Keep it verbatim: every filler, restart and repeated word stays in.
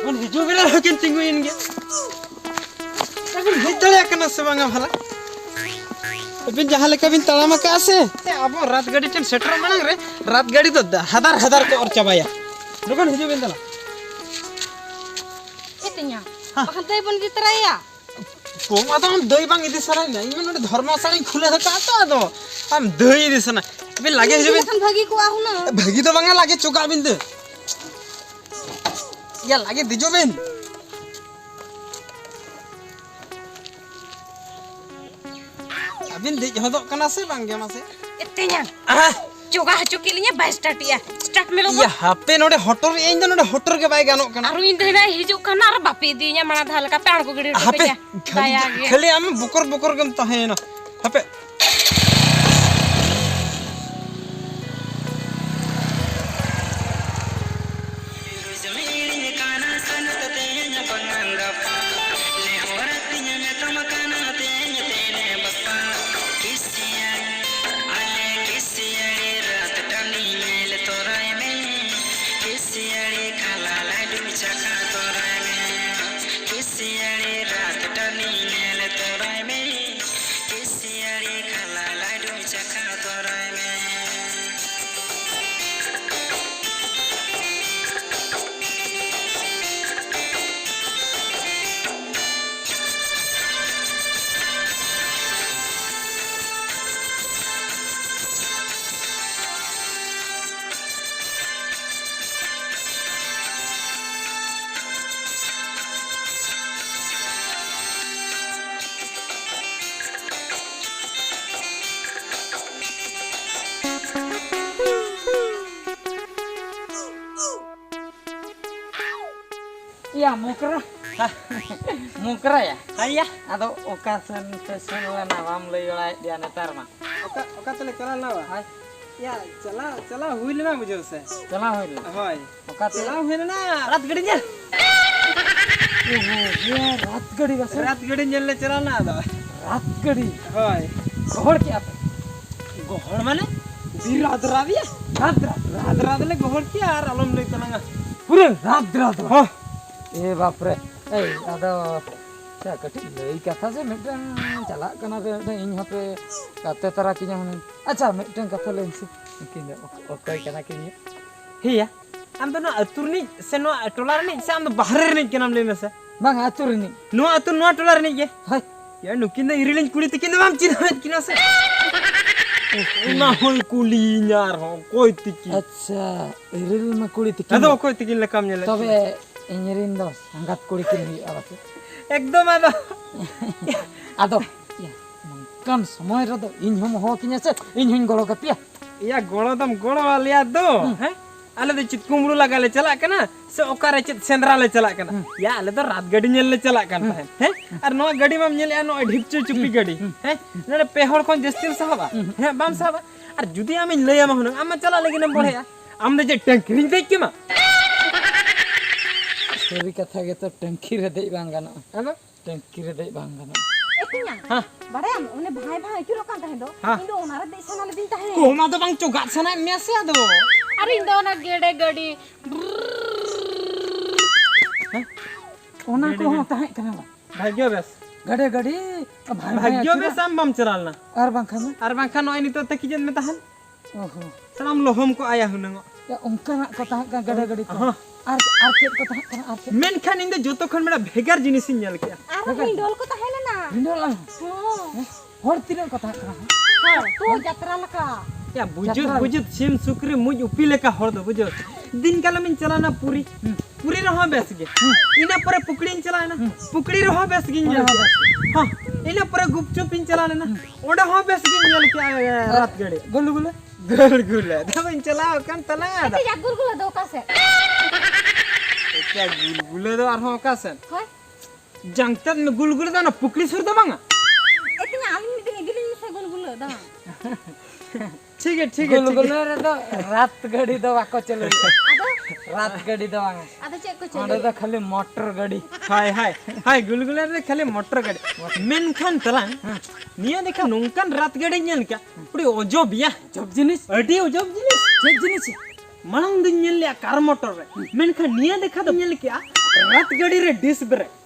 ᱢᱟᱱᱮ ᱦᱤᱡᱩᱜ ᱵᱮᱲᱟ ᱦᱚᱸᱠᱤᱱ ᱛᱤᱸᱜᱩᱭᱮᱱ ᱜᱮᱭᱟ᱾ ᱟᱹᱵᱤᱱ ᱦᱮᱡ ᱫᱟᱲᱮᱭᱟᱜ ᱠᱟᱱᱟ ᱥᱮ ᱵᱟᱝᱟ ᱵᱷᱟᱞᱟ? ᱟᱹᱵᱤᱱ ᱡᱟᱦᱟᱸ ᱞᱮᱠᱟ ᱵᱤᱱ ᱛᱟᱲᱟᱢ ᱟᱠᱟᱫᱼᱟ ᱥᱮ, ᱟᱵᱚ ᱨᱟᱛ ᱜᱟᱹᱰᱤ ᱴᱷᱮᱱ ᱥᱮᱴᱮᱨᱚᱜ ᱢᱟᱲᱟᱝ ᱨᱮ ᱨᱟᱛ ᱜᱟᱹᱰᱤ ᱫᱚ ᱦᱟᱫᱟᱨ ᱦᱟᱫᱟᱨ ᱠᱚ ᱚᱨ ᱪᱟᱵᱟᱭᱟ᱾ ᱞᱚᱜᱚᱱ ᱦᱤᱡᱩᱜ ᱵᱤᱱ ᱫᱮᱞᱟ᱾ ᱪᱮᱫ ᱛᱤᱧᱟ? ᱦᱮᱸ᱾ ᱵᱟᱠᱷᱟᱱ ᱫᱟᱹᱭ ᱵᱚᱱ ᱤᱫᱤ ᱛᱚᱨᱟᱭᱟ᱾ ᱠᱚᱢ ᱟᱫᱚ ᱟᱢ ᱫᱟᱹᱭ ᱵᱟᱝ ᱤᱫᱤ ᱥᱟᱱᱟᱧ ᱢᱮ, ᱤᱧ ᱢᱟ ᱱᱚᱰᱮ ᱫᱷᱚᱨᱢᱚᱥᱟᱞᱟᱧ ᱠᱷᱩᱞᱟᱹᱣ ᱟᱠᱟᱫᱼᱟ ᱛᱚ, ᱟᱫᱚ ᱟᱢ ᱫᱟᱹᱭ ᱤᱫᱤ ᱥᱟᱱᱟ᱾ ᱟᱹᱵᱤᱱ ᱞᱟᱜᱮ ᱦᱤᱡᱩᱜ ᱵᱤᱱ᱾ ᱞᱮᱠᱷᱟᱱ ᱵᱷᱟᱹᱜᱤ ᱠᱚᱜᱼᱟ ᱦᱩᱱᱟᱹᱝ᱾ ᱵᱷᱟᱹᱜᱤ ᱫᱚ ᱵᱟᱝᱟ, ᱞᱟᱜᱮ ᱪᱚᱜᱟᱜ ᱵᱤᱱ ᱫᱟᱹᱭ᱾ ᱭᱟ, ᱞᱟᱜᱮ ᱫᱮᱡᱚᱜ ᱵᱤᱱ᱾ ᱟᱹᱵᱤᱱ ᱫᱮᱡ ᱦᱚᱫᱚᱜ ᱠᱟᱱᱟ ᱥᱮ ᱵᱟᱝ ᱜᱮ ᱢᱟᱥᱮ? ᱮᱛᱮᱧᱟ᱾ ᱟᱦᱟ᱾ ᱪᱚᱜᱟ ᱦᱚᱪᱚ ᱠᱮᱫ ᱞᱤᱧᱟ, ᱵᱟᱭ ᱥᱴᱟᱨᱴ ᱮᱜᱼᱟ᱾ ᱥᱴᱟᱨᱴ ᱢᱮ ᱞᱚᱜᱚᱱ᱾ ᱭᱟ, ᱦᱟᱯᱮ ᱱᱚᱰᱮ ᱦᱚᱴᱚᱨ ᱮᱜᱼᱟ, ᱤᱧ ᱫᱚ ᱱᱚᱰᱮ ᱦᱚᱴᱚᱨ ᱜᱮ ᱵᱟᱭ ᱜᱟᱱᱚᱜ ᱠᱟᱱᱟ᱾ ᱟᱨᱚ ᱤᱧ ᱫᱚ ᱦᱤᱱᱟ ᱦᱤᱡᱩᱜ ᱠᱟᱱᱟ, ᱟᱨᱚ ᱵᱟᱯᱮ ᱤᱫᱤᱭᱤᱧᱟ ᱢᱟᱲᱟᱝ ᱫᱷᱟᱣ ᱞᱮᱠᱟ, ᱯᱮ ᱟᱬᱜᱚ ᱜᱤᱰᱤ ᱦᱚᱴᱚ ᱦᱟᱯᱮ, ᱠᱟᱹᱧᱟ᱾ ᱠᱷᱟᱹᱞᱤ, ᱫᱟᱭᱟ ᱜᱮ᱾ ᱠᱷᱟᱹᱞᱤ ᱟᱢ ᱵᱚᱠᱚᱨ ᱵᱚᱠᱚᱨ ᱜᱮᱢ ᱛᱟᱦᱮᱸᱭᱮᱱᱟ᱾ ᱦᱟᱯᱮ᱾ ᱠᱤᱥᱤᱭᱟᱹᱲᱤ ᱨᱟᱛ ᱴᱟᱺᱰᱤ ᱧᱮᱞ ᱛᱚᱨᱟᱭ ᱢᱮ, ᱠᱤᱥᱤᱭᱟᱹᱲᱤ ᱠᱷᱟᱞᱟ ᱞᱟᱹᱰᱩ ᱪᱟᱠᱷᱟ ᱛᱚᱨᱟᱭ ᱢᱮ, ᱠᱤᱥᱤᱭᱟᱹᱲᱤ ᱨᱟᱛ ᱴᱟᱺᱰᱤ ᱧᱮᱞ ᱛᱚᱨᱟᱭ ᱢᱮ, ᱠᱤᱥᱤᱭᱟᱹᱲᱤ ᱠᱷᱟᱞᱟ ᱞᱟᱹᱰᱩ ᱪᱟᱠᱷᱟ ᱛᱚᱨᱟᱭ ᱢᱮ᱾ ᱭᱟ, ᱢᱚᱠᱨᱟ᱾ ᱦᱟ᱾ ᱢᱚᱠᱨᱟ ᱭᱟ? ᱦᱮᱸ ᱭᱟ᱾ ᱟᱫᱚ ᱚᱠᱟ ᱥᱮᱱ ᱯᱮ ᱥᱮᱱ ᱞᱮᱱᱟ, ᱵᱟᱢ ᱞᱟᱹᱭ ᱵᱟᱲᱟᱭᱮᱫ ᱞᱮᱭᱟ ᱱᱮᱛᱟᱨ ᱢᱟ? ᱚᱠᱟ, ᱚᱠᱟ ᱛᱮᱞᱮ ᱪᱟᱞᱟᱣ ᱞᱮᱱᱟ ᱵᱟ? ᱦᱳᱭ᱾ ᱭᱟ, ᱪᱟᱞᱟᱣ, ᱪᱟᱞᱟᱣ ᱦᱩᱭ ᱞᱮᱱᱟ, ᱵᱩᱡᱷᱟᱹᱣ ᱥᱮ᱾ ᱪᱟᱞᱟᱣ ᱦᱩᱭ ᱞᱮᱱᱟ? ᱦᱳᱭ᱾ ᱚᱠᱟ ᱛᱮ? ᱪᱟᱞᱟᱣ ᱦᱩᱭ ᱞᱮᱱᱟ ᱨᱟᱛ ᱜᱟᱹᱰᱤ ᱧᱮᱞ᱾ ᱳᱦᱳ, ᱭᱟ, ᱨᱟᱛ ᱜᱟᱹᱰᱤ ᱵᱟᱥᱮ? ᱨᱟᱛ ᱜᱟᱹᱰᱤ ᱧᱮᱞ ᱞᱮ ᱪᱟᱞᱟᱣ ᱞᱮᱱᱟ ᱟᱫᱚ᱾ ᱨᱟᱛ ᱜᱟᱹᱰᱤ? ᱦᱳᱭ᱾ ᱜᱚᱦᱚᱲ ᱠᱮᱜᱼᱟ ᱯᱮ? ᱜᱚᱦᱚᱲ ᱢᱟᱱᱮ? ᱵᱤᱨ ᱨᱟᱫᱽ ᱨᱟᱫᱽ ᱭᱟ᱾ ᱨᱟᱫᱽ ᱨᱟᱫᱽ? ᱨᱟᱫᱽ ᱨᱟᱫᱽ ᱞᱮ ᱜᱚᱦᱚᱲ ᱠᱮᱜᱼᱟ ᱟᱨ ᱟᱞᱚᱢ ᱞᱟᱹᱭ ᱛᱟᱞᱟᱝᱟ᱾ ᱯᱩᱨᱟᱹ ᱨᱟᱫᱽ ᱨᱟᱫᱽ? ᱦᱚᱸ᱾ ᱮ ᱵᱟᱯᱨᱮ᱾ ᱮᱭ, ᱟᱫᱚ, ᱟᱪᱪᱷᱟ, ᱠᱟᱹᱴᱤᱡ ᱞᱟᱹᱭ ᱠᱟᱛᱷᱟ ᱥᱮ ᱢᱤᱫᱴᱟᱝ ᱪᱟᱞᱟᱜ ᱠᱟᱱᱟ ᱯᱮ, ᱢᱤᱫᱴᱟᱝ ᱤᱧ ᱦᱚᱸᱯᱮ ᱜᱟᱛᱮ ᱛᱟᱨᱟ ᱠᱤᱧᱟ ᱦᱩᱱᱟᱹᱝ᱾ ᱟᱪᱪᱷᱟ, ᱢᱤᱫᱴᱟᱝ ᱠᱟᱛᱷᱟ ᱞᱟᱹᱭ ᱢᱮᱥᱮ, ᱩᱱᱠᱤᱱ ᱫᱚ ᱚᱠ-, ᱚᱠᱚᱭ ᱠᱟᱱᱟ ᱠᱤᱱ? ᱦᱮᱭᱟ, ᱟᱢ ᱫᱚ ᱱᱚᱣᱟ ᱟᱹᱛᱩ ᱨᱤᱱᱤᱡ ᱥᱮ ᱱᱚᱣᱟ ᱴᱚᱞᱟ ᱨᱤᱱᱤᱡ ᱥᱮ ᱟᱢ ᱫᱚ ᱵᱟᱦᱨᱮ ᱨᱤᱱᱤᱡ ᱠᱟᱱᱟᱢ, ᱞᱟᱹᱭ ᱢᱮᱥᱮ? ᱵᱟᱝ, ᱟᱹᱛᱩ ᱨᱤᱱᱤᱡ᱾ ᱱᱚᱣᱟ ᱟᱹᱛᱩ, ᱱᱚᱣᱟ ᱴᱚᱞᱟ ᱨᱤᱱᱤᱡ ᱜᱮ? ᱦᱳᱭ᱾ ᱭᱟ, ᱱᱩᱠᱤᱱ ᱫᱚ ᱤᱨᱤᱞᱤᱧ ᱠᱩᱲᱤ ᱛᱤᱠᱤᱱ ᱫᱚ ᱵᱟᱢ ᱪᱤᱱᱦᱟᱹᱣᱮᱫ ᱠᱤᱱᱟ ᱥᱮ? ᱚᱱᱟ ᱦᱚᱸᱭ ᱠᱩᱞᱤᱭᱤᱧᱟ ᱟᱨᱦᱚᱸ, ᱚᱠᱚᱭ ᱛᱤᱠᱤᱱ? ᱟᱪᱪᱷᱟ, ᱤᱨᱤᱞ ᱢᱟ ᱠᱩᱲᱤ ᱛᱤᱠᱤᱱ ᱟᱫᱚ ᱜᱮ᱾ ᱚᱠᱚᱭ ᱛᱤᱠᱤᱱ ᱞᱮᱠᱟᱢ ᱧᱮᱞᱮᱫ ᱛᱚᱵᱮ ᱠᱤᱱᱟ? ᱤᱧ ᱨᱤᱱ ᱫᱚ ᱥᱟᱸᱜᱟᱛ ᱠᱩᱲᱤ ᱠᱤᱱ ᱦᱩᱭᱩᱜᱼᱟ ᱵᱟᱪᱮ? ᱮᱠᱫᱚᱢ ᱟᱫᱚ᱾ ᱟᱫᱚ, ᱭᱟ, ᱱᱚᱝᱠᱟᱱ ᱥᱚᱢᱚᱭ ᱨᱮᱫᱚ ᱤᱧ ᱦᱚᱸᱢ ᱦᱚᱦᱚ ᱠᱤᱧᱟ ᱥᱮ, ᱤᱧ ᱦᱚᱸᱧ ᱜᱚᱲᱚ ᱠᱟᱯᱮᱭᱟ᱾ ᱭᱟ, ᱜᱚᱲᱚ ᱫᱚᱢ ᱜᱚᱲᱚ ᱟᱞᱮᱭᱟ ᱫᱚ, ᱦᱩᱸ᱾ ᱦᱮᱸ? ᱟᱞᱮ ᱫᱚ ᱪᱮᱫ ᱠᱩᱢᱵᱽᱲᱩ ᱞᱟᱜᱟ ᱞᱮ ᱪᱟᱞᱟᱜ ᱠᱟᱱᱟ ᱥᱮ ᱚᱠᱟᱨᱮ ᱪᱮᱫ ᱥᱮᱸᱫᱽᱨᱟ ᱞᱮ ᱪᱟᱞᱟᱜ ᱠᱟᱱᱟ? ᱦᱩᱸ᱾ ᱭᱟ, ᱟᱞᱮ ᱫᱚ ᱨᱟᱛ ᱜᱟᱹᱰᱤ ᱧᱮᱞ ᱞᱮ ᱪᱟᱞᱟᱜ ᱠᱟᱱ ᱦᱩᱸ᱾ ᱛᱟᱦᱮᱸᱫ, ᱦᱮᱸ? ᱟᱨ ᱱᱚᱣᱟ ᱜᱟᱹᱰᱤ ᱢᱟᱢ ᱧᱮᱞᱮᱜᱼᱟ, ᱱᱚᱜᱼᱚᱭ ᱰᱷᱤᱯᱪᱩ ᱪᱩᱯᱤ ᱦᱩᱸ᱾ ᱜᱟᱹᱰᱤ, ᱦᱩᱸ᱾ ᱦᱮᱸ? ᱱᱚᱰᱮ ᱯᱮ ᱦᱚᱲ ᱠᱷᱚᱱ ᱡᱟᱹᱥᱛᱤᱢ ᱥᱟᱦᱚᱵᱟ? ᱦᱩᱸ᱾ ᱦᱮᱸ, ᱵᱟᱢ ᱥᱟᱦᱚᱵᱟ? ᱟᱨ ᱡᱩᱫᱤ ᱟᱢᱤᱧ ᱞᱟᱹᱭᱟᱢᱟ ᱦᱩᱱᱟᱹᱝ, ᱟᱢ ᱢᱟ ᱪᱟᱞᱟᱜ ᱞᱟᱹᱜᱤᱫ ᱮᱢ ᱦᱩᱸ᱾ ᱵᱚᱲᱦᱮᱜᱼᱟ᱾ ᱟᱢ ᱫᱚ ᱪᱮᱫ ᱴᱟᱹᱝᱠᱤ ᱨᱤᱧ ᱫᱮᱡ ᱠᱮᱢᱟ? ᱥᱟᱹᱨᱤ ᱠᱟᱛᱷᱟ ᱜᱮᱛᱚ, ᱴᱟᱹᱝᱠᱤ ᱨᱮ ᱫᱮᱡ ᱵᱟᱝ ᱜᱟᱱᱚᱜᱼᱟ᱾ ᱟᱫᱚ? ᱴᱮᱝᱠᱤ ᱨᱮ ᱫᱮᱡ ᱵᱟᱝ ᱜᱟᱱᱚᱜᱼᱟ᱾ ᱮ ᱛᱤᱧᱟ, ᱦᱮᱸ᱾ ᱵᱟᱲᱟᱭᱟᱢ, ᱚᱱᱮ ᱵᱷᱟᱭ ᱵᱷᱟᱭ ᱟᱹᱪᱩᱨᱚᱜ ᱠᱟᱱ ᱛᱟᱦᱮᱸ ᱫᱚ, ᱦᱮᱸ᱾ ᱤᱧ ᱫᱚ ᱚᱱᱟ ᱨᱮ ᱫᱮᱡ ᱥᱟᱱᱟ ᱞᱤᱫᱤᱧ ᱛᱟᱦᱮᱸᱫ᱾ ᱠᱚᱢᱟ ᱫᱚ ᱵᱟᱝ ᱪᱚᱜᱟᱜ ᱥᱟᱱᱟᱭᱮᱫ ᱢᱮᱭᱟ ᱥᱮ ᱟᱫᱚ? ᱟᱨ ᱤᱧ ᱫᱚ ᱚᱱᱟ ᱜᱮᱰᱮ ᱜᱟᱹᱰᱤ᱾ ᱦᱮᱸ? ᱚᱱᱟ ᱜᱮᱰᱮ ᱠᱚᱦᱚᱸ ᱜᱟᱹᱰᱤ᱾ ᱛᱟᱦᱮᱸ ᱠᱟᱱᱟ ᱵᱟᱝ? ᱵᱷᱟᱜᱽᱭᱚ ᱵᱮᱥ᱾ ᱜᱮᱰᱮ ᱜᱟᱹᱰᱤ, ᱵᱷᱟᱭ ᱵᱷᱟᱭ ᱵᱷᱟᱜᱽᱭᱚ ᱟᱹᱪᱩᱨᱚᱜ᱾ ᱵᱮᱥ ᱟᱢ ᱵᱟᱢ ᱪᱟᱞᱟᱣ ᱞᱮᱱᱟ᱾ ᱟᱨ ᱵᱟᱝᱠᱷᱟᱱ ᱫᱚ? ᱟᱨ ᱵᱟᱝᱠᱷᱟᱱ ᱱᱚᱜᱼᱚᱭ ᱱᱤᱛᱚᱜ ᱛᱟᱹᱠᱤᱡ ᱮᱱ ᱢᱮ ᱛᱟᱦᱮᱸᱱ᱾ ᱚ ᱦᱚᱸ᱾ ᱥᱟᱱᱟᱢ ᱞᱚᱦᱚᱢ ᱠᱚ ᱟᱭᱟ ᱦᱩᱱᱟᱹᱝᱚᱜ᱾ ᱭᱟ, ᱚᱱᱠᱟᱱᱟᱜ ᱠᱚ ᱛᱟᱦᱮᱸ ᱠᱟᱱᱟ, ᱜᱟᱹᱰᱤ, ᱜᱟᱹᱰᱤ ᱠᱚ᱾ ᱦᱚᱸ᱾ ᱟᱨ, ᱟᱨ ᱪᱮᱫ ᱠᱚ ᱛᱟᱦᱮᱸ ᱠᱟᱱᱟ, ᱟᱨ ᱪᱮᱫ? ᱢᱮᱱᱠᱷᱟᱱ ᱤᱧ ᱫᱚ ᱡᱚᱛᱚ ᱠᱷᱚᱱ ᱢᱤᱫᱴᱟᱝ ᱵᱷᱮᱜᱟᱨ ᱡᱤᱱᱤᱥᱤᱧ ᱧᱮᱞ ᱠᱮᱜᱼᱟ᱾ ᱟᱨ ᱵᱷᱮᱜᱟᱨ? ᱦᱤᱸᱰᱚᱞ ᱠᱚ ᱛᱟᱦᱮᱸ ᱞᱮᱱᱟ᱾ ᱦᱤᱸᱰᱚᱞ ᱟᱨᱦᱚᱸ? ᱦᱚᱸ᱾ ᱦᱮᱸ? ᱦᱚᱲ ᱛᱤᱱᱟᱹᱜ ᱠᱚ ᱛᱟᱦᱮᱸ ᱠᱟᱱᱟ, ᱦᱮᱸ? ᱦᱚᱲ ᱛᱚ ᱡᱟᱛᱨᱟ ᱞᱮᱠᱟ᱾ ᱭᱟ, ᱵᱩᱡᱩᱫ, ᱡᱟᱛᱨᱟ ᱞᱮᱠᱟ᱾ ᱵᱩᱡᱩᱫ, ᱥᱤᱢ, ᱥᱩᱠᱨᱤ, ᱢᱩᱡ, ᱩᱯᱤ ᱞᱮᱠᱟ ᱦᱚᱲ ᱫᱚ, ᱵᱩᱡᱷᱟᱹᱣ᱾ ᱫᱤᱱ ᱠᱟᱞᱚᱢᱤᱧ ᱪᱟᱞᱟᱣᱱᱟ ᱯᱩᱨᱤ᱾ ᱦᱩᱸ᱾ ᱯᱩᱨᱤ ᱨᱮᱦᱚᱸ ᱵᱮᱥ ᱜᱮ᱾ ᱦᱩᱸ᱾ ᱤᱱᱟᱹ ᱯᱚᱨᱮ ᱯᱩᱠᱲᱤᱧ ᱪᱟᱞᱟᱣᱱᱟ᱾ ᱦᱩᱸ᱾ ᱯᱩᱠᱲᱤ ᱨᱮᱦᱚᱸ ᱵᱮᱥ ᱜᱤᱧ ᱚᱸᱰᱮ ᱧᱮᱞ ᱦᱚᱸ ᱠᱮᱜᱼᱟ᱾ ᱵᱮᱥ ᱜᱮ᱾ ᱦᱚᱸ᱾ ᱤᱱᱟᱹ ᱯᱚᱨᱮ ᱜᱩᱯᱪᱩᱯᱤᱧ ᱪᱟᱞᱟᱣ ᱞᱮᱱᱟ᱾ ᱦᱩᱸ᱾ ᱚᱸᱰᱮ ᱦᱚᱸ ᱵᱮᱥ ᱜᱤᱧ ᱧᱮᱞ ᱠᱮᱜᱼᱟ, ᱟᱨ ᱨᱟᱛ ᱜᱟᱹᱰᱤ᱾ ᱜᱩᱞᱜᱩᱞᱟ? ᱜᱩᱞᱜᱩᱞᱟ ᱫᱚ ᱵᱟᱹᱧ ᱪᱟᱞᱟᱣ ᱟᱠᱟᱱ ᱛᱟᱞᱟᱝᱟ ᱟᱫᱚ᱾ ᱮᱴᱟᱜ ᱜᱩᱞᱜᱩᱞᱟ ᱫᱚ ᱚᱠᱟ ᱥᱮᱫ? ᱮᱴᱟᱜ ᱜᱩᱞᱜᱩᱞᱟ ᱫᱚ ᱟᱨᱦᱚᱸ ᱚᱠᱟ ᱥᱮᱫ? ᱦᱳᱭ᱾ ᱡᱟᱝᱛᱮᱫ ᱢᱮ, ᱜᱩᱞᱜᱩᱞᱟ ᱫᱚ ᱚᱱᱟ ᱯᱩᱠᱷᱨᱤ ᱥᱩᱨ ᱫᱚ ᱵᱟᱝᱟ? ᱮ ᱛᱤᱧᱟ, ᱟᱹᱞᱤᱧ ᱢᱤᱫ ᱫᱤᱱ ᱤᱫᱤ ᱞᱤᱧ ᱢᱮᱥᱮ ᱜᱩᱞᱜᱩᱞᱟ ᱫᱟᱬᱟᱱ᱾ ᱴᱷᱤᱠ ᱜᱮᱭᱟ, ᱴᱷᱤᱠ ᱜᱮᱭᱟ, ᱴᱷᱤᱠ ᱜᱩᱞᱜᱩᱞᱟ ᱜᱮᱭᱟ᱾ ᱨᱮᱫᱚ ᱨᱟᱛ ᱜᱟᱹᱰᱤ ᱫᱚ ᱵᱟᱠᱚ ᱪᱟᱹᱞᱩᱭᱟ᱾ ᱟᱫᱚ? ᱨᱟᱛ ᱜᱟᱹᱰᱤ ᱫᱚ ᱵᱟᱝᱟ᱾ ᱟᱫᱚ ᱪᱮᱫ ᱠᱚ ᱚᱸᱰᱮ ᱪᱟᱹᱞᱩᱭᱟ? ᱫᱚ ᱠᱷᱟᱹᱞᱤ ᱢᱚᱴᱚᱨ ᱜᱟᱹᱰᱤ᱾ ᱦᱳᱭ, ᱦᱳᱭ, ᱦᱳᱭ, ᱜᱩᱞᱜᱩᱞᱟ ᱨᱮ ᱠᱷᱟᱹᱞᱤ ᱢᱚᱴᱚᱨ ᱜᱟᱹᱰᱤ᱾ ᱢᱚᱴᱚᱨ᱾ ᱢᱮᱱᱠᱷᱟᱱ ᱛᱟᱞᱟᱝ, ᱦᱮᱸ᱾ ᱱᱤᱭᱟᱹ ᱫᱮᱠᱷᱟ ᱱᱚᱝᱠᱟᱱ ᱨᱟᱛ ᱜᱟᱹᱰᱤᱧ ᱧᱮᱞ ᱠᱮᱜᱼᱟ, ᱟᱹᱰᱤ ᱚᱡᱚᱵ ᱭᱟ᱾ ᱚᱡᱚᱵ ᱡᱤᱱᱤᱥ? ᱟᱹᱰᱤ ᱚᱡᱚᱵ ᱡᱤᱱᱤᱥ᱾ ᱪᱮᱫ ᱡᱤᱱᱤᱥ? ᱢᱟᱲᱟᱝ ᱫᱚᱧ ᱧᱮᱞ ᱞᱮᱜᱼᱟ ᱠᱟᱨ ᱢᱚᱴᱚᱨ ᱨᱮ, ᱢᱮᱱᱠᱷᱟᱱ ᱱᱤᱭᱟᱹ ᱫᱮᱠᱷᱟ ᱫᱚ ᱧᱮᱞ ᱠᱮᱜᱼᱟ ᱨᱟᱛ ᱜᱟᱹᱰᱤ ᱨᱮ ᱰᱤᱥ ᱵᱨᱮᱠ᱾